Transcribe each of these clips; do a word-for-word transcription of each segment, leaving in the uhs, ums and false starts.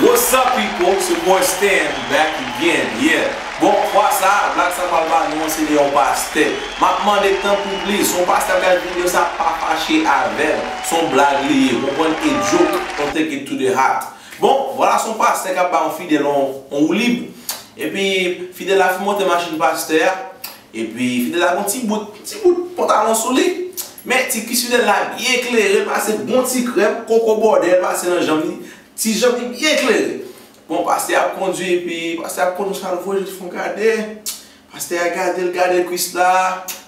What's up, people? It's your boy Stan back again. Yeah. Bon, fwa sa, blag sa m pral ba nou an se de yon pastè. M ap mande tanpri please, si yon pastè ap gade videyo sa, pa fache avè l. Se yon blag li ye, ou konprann, e joke, don't take it to the heart. Bon, vwala, se yon pastè k ap ba yon fidèl yon, yon woulib. Epi fidèl la fin monte machin pastè a. Epi fidèl la gon ti bout, ti bout pantalon sou li. Men ti kwis fidèl la byen klere, l pase bon ti krèm, koko bòdè, l pase nan janm li. Ti janm li byen klere. Bon, pastè ap kondwi, epi pastè ap kondwi, sa l voye jèt fon gade. Pastè a gade l, gade kwis la.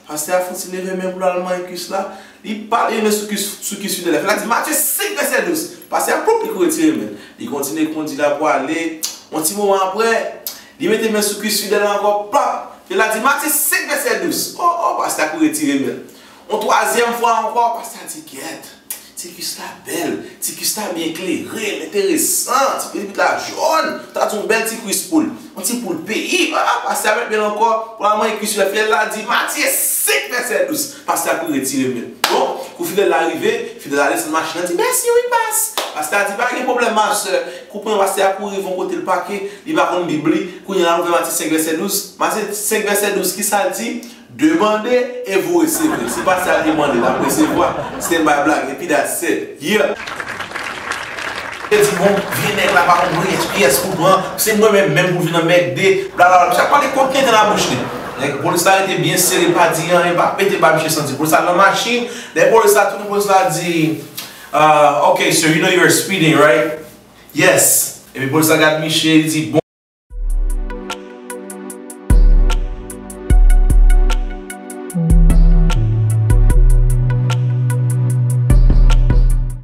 Pastè a fouti leve men pou l al manyen kwis la. Li pa leve men sou kwis, sou kwis fidèl la. Fidèl la di, Matye senk vèsè douz. Pastè a pwòp li kouri retire men l. Li kontinye kondwi la pou ale. Yon ti moman apre, li mete men sou kwis fidèl la ankò, pap! Fidèl la di, Matye senk vèsè douz. O, o, pastè a kouri retire men l. Yon twazyèm fwa ankò, pastè a di, Gyèt! Ti kwis la bèl, ti kwis la byen klere, l enteresan, ti kwis la jòn, ta di yon bèl ti kwis poul, yon ti poul peyi. Ah, pastè a met men l ankò, pou l al manyen kwis la, fidèl la di, Matye senk vèsè douz. Pastè a kouri retire men l. Bon, kou fidèl la rive, fidèl la desann machin nan, di, Mèsi wi, pas. Pastè a di, Pa gen pwoblèm, ma sè. Kou pran pastè a kouri rive yon kote l pake, li pa konn Bib li. Kounye a l ouvè Matye senk vèsè douz. Matye senk vèsè douz, kisa l di? Demandez et vous recevrez. Si pastè a demande, l ap resevwa. Stand by blag. Epi that's it. Yeah. Li di, bon, vye nèg la pa konn pyès, pyès pou pran. Se mwen menm, menm pou vin nan mègde. Blablabla. Misye ap pale kont nèg nan bouch li. Nèg polis la rete byen sere, pa di anyen, pa pete ba misye santi. Polis la nan machin. Lè polis la tounen, polis la di, uh, Okay, sir, you know you are speeding, right? Yes. Epi polis la gad misye, li di, bon.